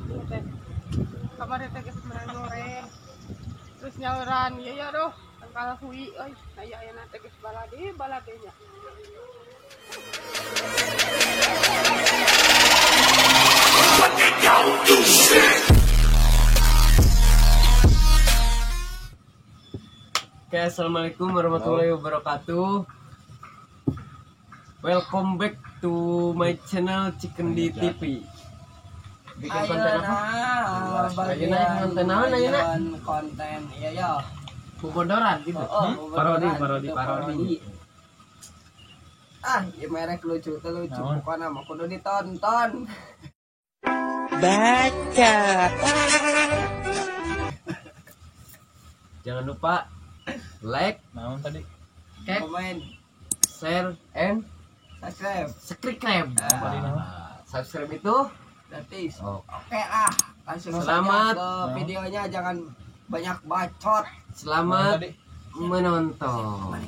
Ieu teh. Kamari teh geus menang noren. Terus nyauran ieu ya doh, tangkal hui euy. Aya ayeuna teh geus balade balade nya. Oke, assalamualaikum warahmatullahi wabarakatuh. Welcome back to my channel Chicken D TV. Bikin konten apa? Ayeuna konten naon ayeuna? Konten iya ya. Bobodoran gitu. Oh, Parodi, parodi, parodi. Ah, ieu merek lucu teh lucu pokona mah kudu ditonton. Baca. Jangan lupa like, Naon tadi? Komen, share, and subscribe. Subscribe. Subscribe itu gratis. Oh. Oke ah, langsung selamat saja ke videonya, jangan banyak bacot. Selamat menonton.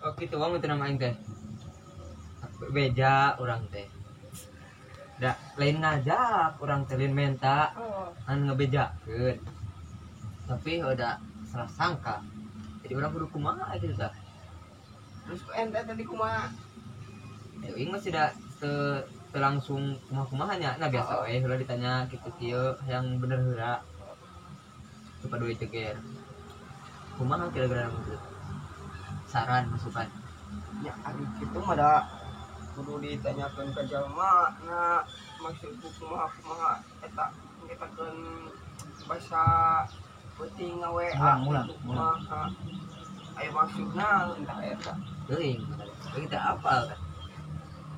Oh gitu wong itu nama aing teh. Beja urang teh. Da lain ngajak urang teh lain menta an ngebejakeun. Tapi udah salah sangka. Jadi urang kudu kumaha gitu tah. Terus ente tadi kumaha? Ya aing mah sudah teu langsung kumaha-kumaha nya. Nah biasa we heula ditanya kitu kieu yang bener heula. Supaya duit ceger. Kumaha kira-kira maksud? Saran masukan ya ari kitu mah da kudu ditanyakeun ka jalma na maksudku kumaha kumaha eta ngetakeun basa penting ngawa kumaha aya maksudna entah eta teuing kita apal kan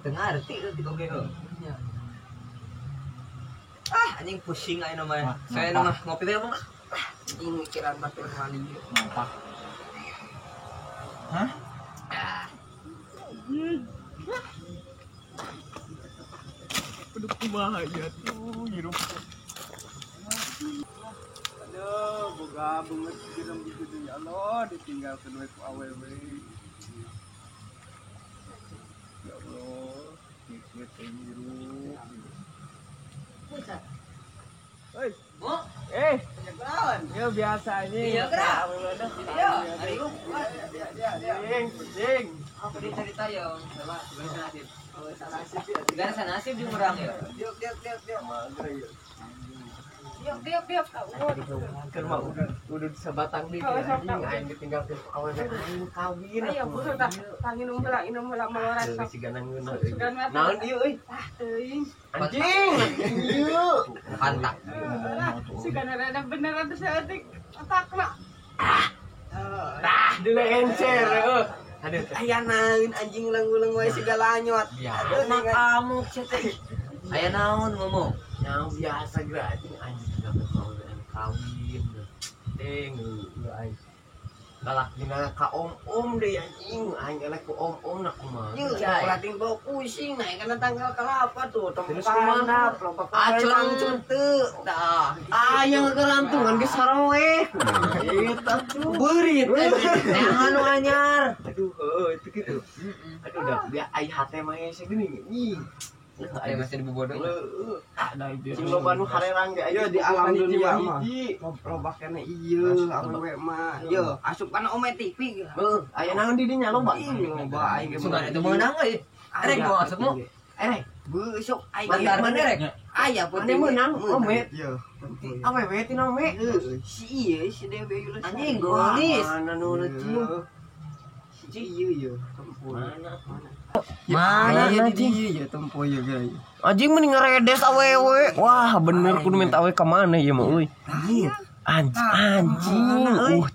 teu ngarti teu oge heuh ah anjing pusing ayeuna mah saya mah ngopi teh mah anjing mikiran batur mali mantap. Hah? Aduh kumaha ya tuh hirup. Aduh, boga banget direm di dunia Allah ditinggalkeun we ku awewe. Ya Allah, kieu teh hirup. Hei. Oh, eh, naon? Ya biasa ini. Iya, gerak. Iya, ari Pusing, pusing. Aku dicerita ya, sama gimana nasib. Oh, nasib ya. Gimana nasib jeung urang ya? Diuk, diuk, diuk, diuk. Diuk, diuk, diuk. Keur mah udah sabatang deui anjing aing ditinggalkeun ku awewe aing kawin. Ayo butuh tah, tanginum heula, inum heula maloran sok. Sigana ngeunah. Naon ieu euy? Ah, teuing. Anjing, ieu. Pantak. Sigana rada bener atuh saeutik otakna. Tah, dulu encer heuh. Aduh, aya naon anjing leung-leung wae segala anyot. Aduh, amuk sia teh. Aya naon ngomong? Yang biasa geura anjing anjing kawin. Teh heuh aing. Galak dina ka om-om deui anjing, aing elek ku om-om na kumaha. Ieu lating bawa pusing naik kana tanggal kalapa tuh, terus kumaha? Aclang teu. Tah, aya ngagarantungan geus saroeh. Eta tuh. Beurit anjing. Anu anyar. Aduh, heuh itu kitu. Aduh, dah dia ai hate mah hese geuning. Ih. Aya masih dibobodoh. Heuh. Cing loba nu harerang ge aya di alam dunia mah. Loba keneh ieu awewe mah. Ieu asup kana Ome TV. Heuh, aya naon di dinya loba? Loba aing ge. Sugan itu meunang euy. Erek mau asup mu. Erek. Beuh sok aing mana erek? Aya mana meunang Ome. Ieu. Awewe tina Ome. Si ieu si Dewi Yulus. Anjing geulis. Mana nu leucing. Si ieu ieu tempur. Mana anjing? Iya tempo ieu ge. Anjing mending ngaredes awewe. Wah, bener kudu minta awe ka mana ieu mah euy. Anjing.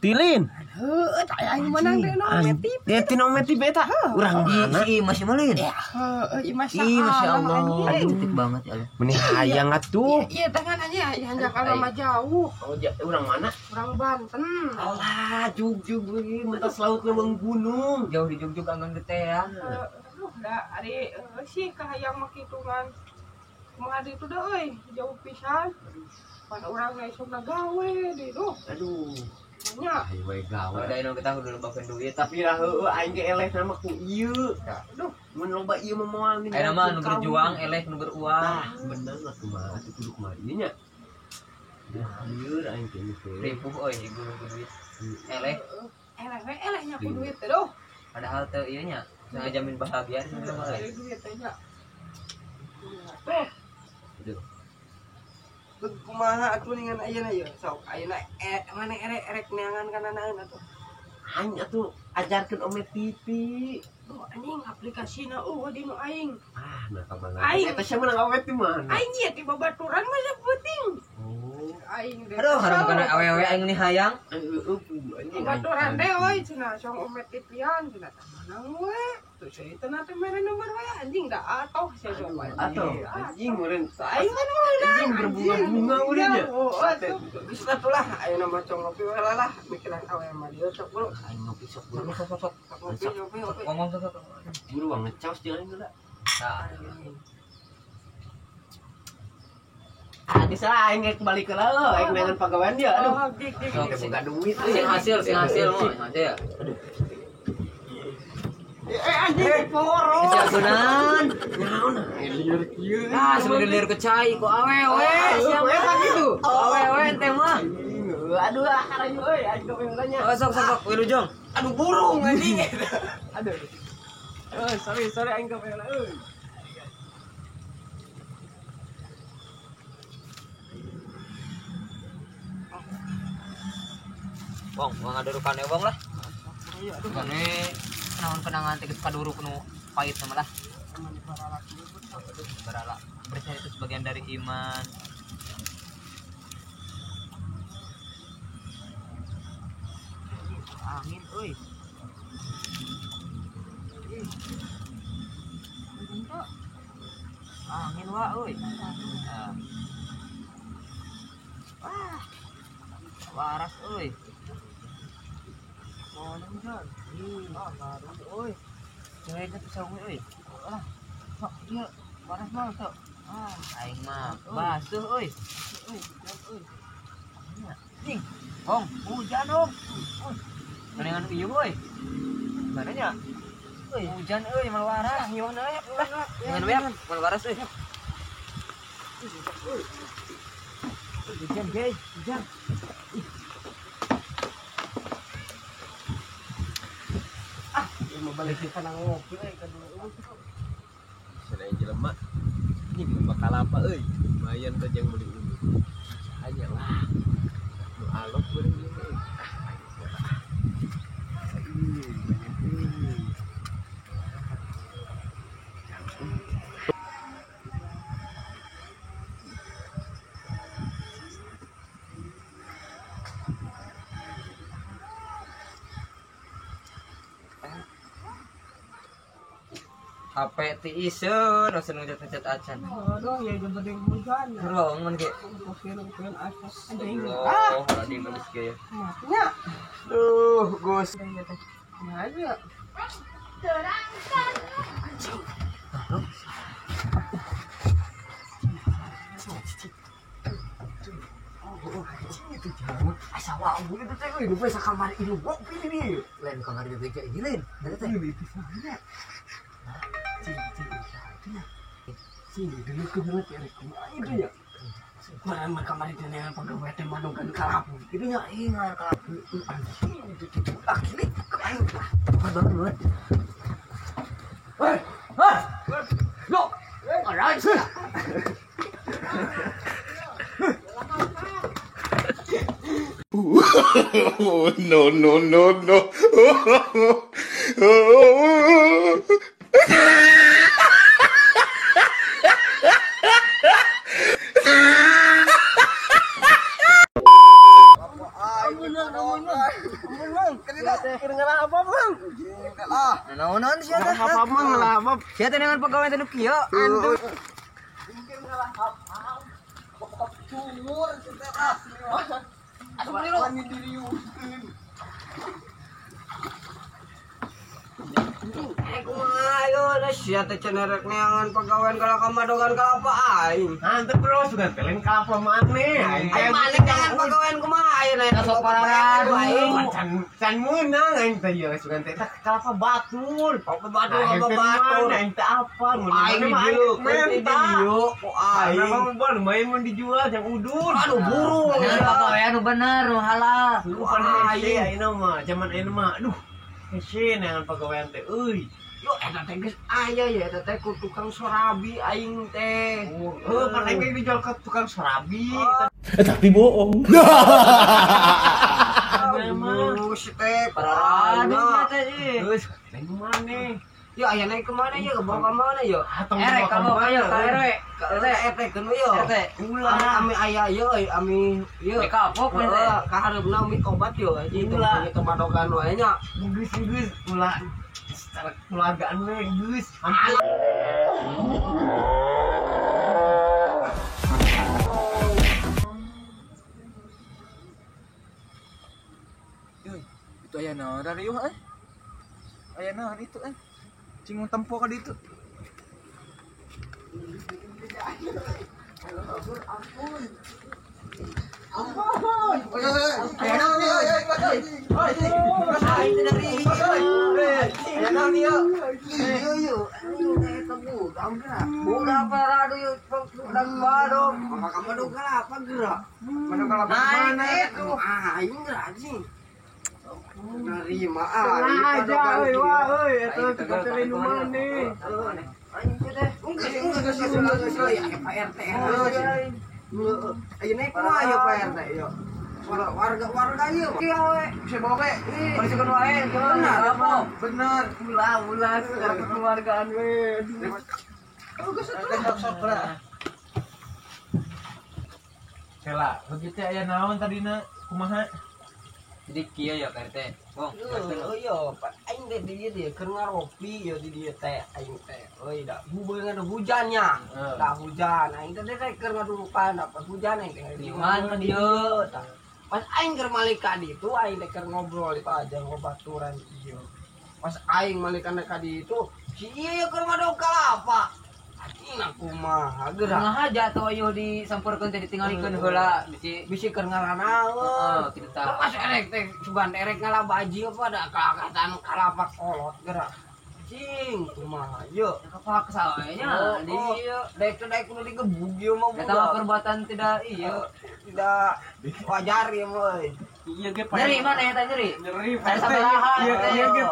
Tilin. Heuh, aing menang teh Ome TV. Dia tina Ome TV eta. Urang mana? Ih, masih melin. Heuh, ih masya Ih, masya Allah. Allah. Cantik banget ya Allah. Meni hayang atuh. Iya, tangan aja yang Jakarta mah jauh. Oh, urang mana? Urang Banten. Alah, jugjug euy, mentas laut leuweung gunung. Jauh di jugjug anggon gete ya. Aduh, da ari sih kahayang mah kitu kan. Kumaha ditu da euy, jauh pisan. Pan urang na isukna gawe di duh. Aduh. Nya. Ayo we gawe. Ada anu kita kudu lobakeun duit. Tapi lah heueuh aing ge eleh nama ku ieu. Aduh, mun loba ieu mah moal nih. Ayeuna mah nu berjuang eleh nu beruang. Tah, bener lah kumaha atuh kudu kumaha ieu nya. Lieur aing teh teh. Ripuh euy ieu ku duit. Eleh. Eleh we elehnya ku duit teh duh. Padahal teu ieu nya, teu ngajamin bahagia sebenarnya mah. Dari duit teh nya. Tuh. Aduh. Kumaha atuh ningan ayeuna ieu sok ayeuna mana erek neangan kana naeun atuh. Aing atuh ajarkeun ome TV. Oh anjing aplikasina eueuh di nu aing. Ah, nah ka mana. Aing eta sia meunang awe ti mana? Aing ieu ti babaturan mah sapeuting. Oh, aing deh. Aduh, harum kana awewe aing ni hayang. Heueuh anjing. Babaturan deh euy cenah song ome TV-an cenah tah meunang we. Tuh cerita na teh mere nomor we anjing da atoh sia coba. Atoh anjing meureun. Aing mah anjing berbunga-bunga meureun nya. Geus atuh lah ayeuna mah cong ngopi we lah mikiran awe mah dieu sok bro. Aing ngopi sok bro. Sok sok ngopi ngopi ngopi. Ngomong sok sok. Buru bang ngecaos jeung aing heula. Tah. Ah, bisa aing geus balik heula lho, aing neangan pagawean dia. Aduh. Teu boga duit euy. Sing hasil, sing hasil mah, hasil. Aduh. Anjing poro. Jagonan. Naon lieur kieu. Ah, sebenarnya lieur ke cai ku awewe siapa eta kitu. Awewe ente mah. Aduh, harayu euy, aing kepengen nanya. Oh, sok sok sok wilujeng. Aduh burung anjing. Aduh. Sorry, sorry aing kepengen euy. Wong, wong ada rukane wong lah. Rukane naon kenangan teh geus kaduruk nu pahit mah lah. Barala. Percaya itu sebagian dari iman. Angin euy. Angin wa euy. Wah. Waras euy. Hujan. Ah, ngaruh euy. Cewek teh bisa euy. Ah. Sok ieu waras mah sok. Ah, aing mah basuh euy. Euy, hujan euy. Anjing. Hong, hujan hong. Mendingan ieu euy. Mana nya? Euy, hujan euy mal waras. Nyiwah we. Dengan we mal waras euy. Hujan guys, hujan. Ah, mau balik ke kana ngopi euy ka dulu. Selain jelema ini bakal apa euy? Lumayan teh jeung meuli unu. Hanya lah. Nu alok beureum ieu euy. Ah, ini banyak euy. HP ti iseun asa ngechat-ngechat acan. Aduh, ya gede hujan. Serong mun ge. Anjing. Ah, lagi nulis ge. Nya. Duh, Gus. Nya aja. Anjing. Itu jalan. Asa wau itu teh euy, nu sakamari ieu ngopi di. Lain kamari BBG ieu lain. Eta teh. Sini dulu ke heula teh rek kumaha itu nya. Barang mah kamari teh neangan pagawe teh mandungkeun kalapu kitu nya. Ih, ngaran kalapu. Anjing itu akhirnya aing. Bangun bangun. Hei, hei. Yo. Alright. No, no, no, no. Naon-naon sia teh? Apa mang lah apa? Sia teh dengan pegawai teh nu kieu. Aduh. Mungkin ngalah apa? Cumur sia teh ah. Aduh beli lo. Wani diriukeun. Kumaha yo sia teh cenah rek neangan pagawean kalaka madogan kalapa aing. Hanteu bro sugan teh lain kalapa maneh. Aing maneh neangan pagawean kumaha ayeuna sok parah aing. Can meunang aing teh ieu sugan teh eta kalapa batur. Kalapa batur apa batur? Aing teh apa mun aing dieu menta. Ku aing. Memang lumayan mun dijual jang udur. Aduh burung. Bener pagawean nu bener nu halal. Lupa hese ayeuna mah zaman ayeuna mah aduh hese neangan pagawean teh euy. Yo eta teh geus aya ya eta teh ku tukang sorabi aing teh. Heuh pan aing ge dijual ke tukang sorabi. Tapi bohong. Aduh si teh parah teh. Geus lain maneh. Yo aya naik ke mana ya? Ke bawah mana ya? RW ka bawah ya, ka RW. Ka RT keun yo. RT. Ulah ami aya ye euy, ami ye. Kapok we teh. Ka hareupna ami obat yo anjing Ulah. teu madogan wae nya. Geus geus ulah secara keluargaan we geus. Euy, itu aya naon riuh euy? Aya naon itu euy? Cing tempo ka ditu. Ampun. Aya naon ieu euy, euy. Aing teh dari aya naon ieu? Ieu ieu. Eta budak geura. Budak paradu ieu budak badog. Maka madog kalapa geura. Madog kalapa mana itu? Aing geura anjing. Nerima aja euy wah euy eta tukang teh nu maneh. Aing teh geus geus geus ya Pak RT. Ayeuna kumaha ya Pak RT yo? Warga-warga ieu. Iya we. Bisa bawa we. Polisi wae. Benar apa? Bener, ulah secara kekeluargaan we. Aduh. Oh geus atuh. Sok lah. Kela, begitu aya naon tadina kumaha? Jadi kieu ya Pak RT. Bong, oh iya, Pak aing teh di dieu keur ngaropi ya di dieu teh aing teh. Euy da hubeungan hujannya. Da hujan aing teh teh keur ngadurukan da pas hujan aing teh. Liman ka dieu. Tah. Pas aing keur malik ka ditu aing teh keur ngobrol itu aja ngobaturan ieu. Pas aing malik ka ditu si ieu keur ngadog kalapa. Anjing kumaha geura. Ngahaja atuh ieu disampeurkeun teh ditinggalikeun heula bisi bisi keur ngaranaeun. Heeh, kitu tah. Pas erek teh sugan erek ngalabaji apa da kaangkatan kalapa kolot geura. Cing kumaha ye. Kepaksa we nya di ieu. Daek teh daek kudu digebug ieu mah Eta mah perbuatan tidak ieu. Tidak wajar ieu mah euy. Iya ge Nyeri mana eta nyeri? Nyeri Saya sabaraha. Iya iya ge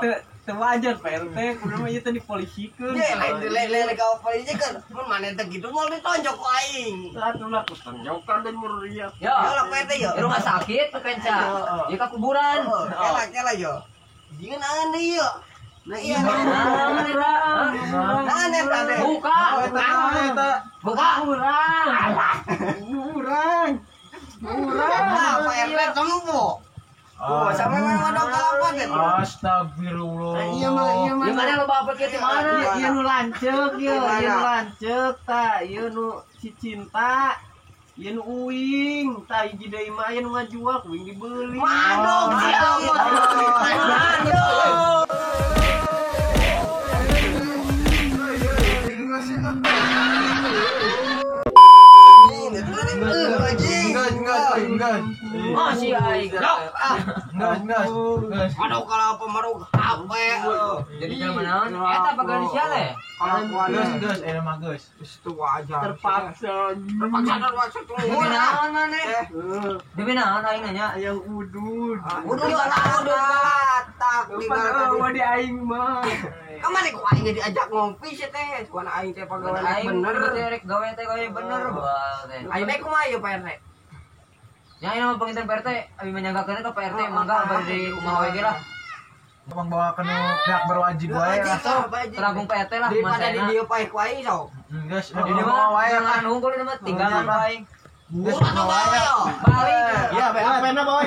teu wajar Pak RT kudu mah ieu teh dipolisikeun. Ye lain lain ka polisikeun. Mun maneh teh kitu moal ditonjok ku aing. Atuh lah ku tonjokan dan nyeri ya. Yo. Lah Pak RT yo. Di rumah sakit penca. Ieu ka kuburan. Kela kela yo. Jieun angan deui yo. Nah iya. Naon eta? Naon eta teh? Buka. Eta Buka. Urang. Urang. Urang. Nah, Pak RT tempo. Oh, sama memang ada kalapa teh. Astagfirullah. Iya mah iya mah. Di mana lo bawa kieu di mana? Ieu nu lanceuk ieu, ieu nu lanceuk ta, ieu nu si cinta. Ieu nu uing, ta hiji deui mah aya nu ngajual ku uing dibeli. Madog sia mah. Madog. Enggak. Oh si aing. Enggak. Aduh kalau pemaruk HP. Jadi zaman naon? Eta pagawean sia le. Geus, eta mah geus. Itu wajar. Terpaksa. Terpaksa Demi naon maneh? Demi naon aing nanya? Yang udud. Udud udud batak di aing mah. Kamari ku aing diajak ngopi sih teh. Ku aing teh pagawean bener. Rek gawe teh gawe bener bae teh. Aing teh kumaha ieu Pak RT? Ya ini mah panginten Pak RT, abi menyanggakeun ka Pak RT mangga bari di imah we ge lah. Bang bawa ke pihak berwajib wae lah. Terangkung Pak RT lah daripada di dieu paeh ku aing sok. Geus, di dieu mah wae kan hungkul di mah tinggalan ku aing. Geus balik. Iya, BAP-na bawa.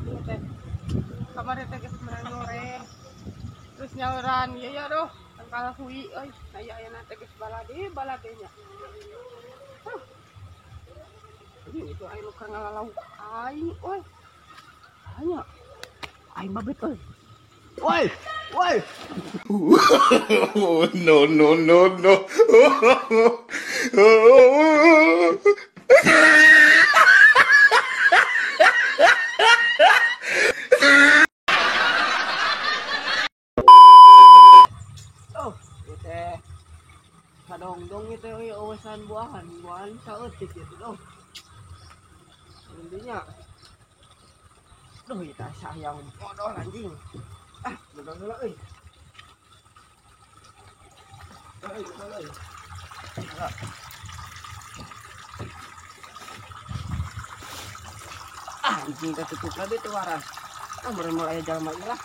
Ieu teh. Kamari teh geus meunang goreng. Terus nyauran ieu ya doh, tangkal hui euy. Aya ayeuna teh geus balade nya. Huh. Ini itu aing nu keur ngalalau aing euy. Hanya aing babet euy. Woi, woi. Oh, no, no, no, no. Oh, ieu teh kadongdong ieu teh euy awesan buahan, buahan saeutik ieu teh doh. Intinya duh ieu teh sayang modal anjing. Ah, modal heula euy. Euy, modal euy. Ah, anjing ketutup lagi tuh waras. Ah, meureun moal aya jalma ieu lah.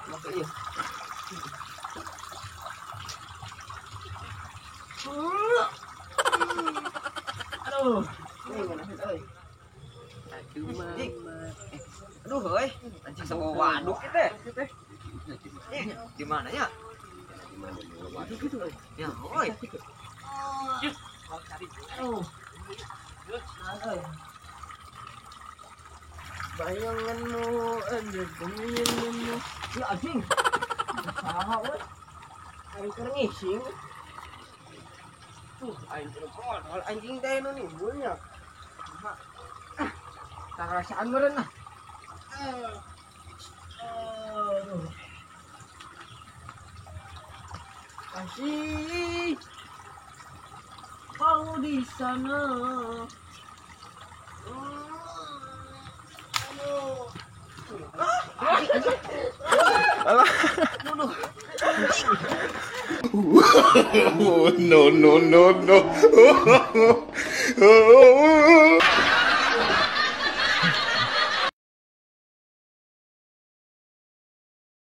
Make ieu. Aduh, ini ngeunaheun euy. Aduh mama. Aduh euy, anjing sama waduk ieu teh. Di mana ya? Di mana Waduk gitu euy. Ya, oi. Aduh. Nah, euy. Bayanganmu ada bayanganmu. Ya anjing. Saha euy. Aing keur ngising. Tuh, aing keur modal anjing teh nu nimbulnya. Ah, tarasaan meureun lah. Aduh. Kasih kau di sana. Aduh. Alah. Aduh. Oh, no, no, no, no.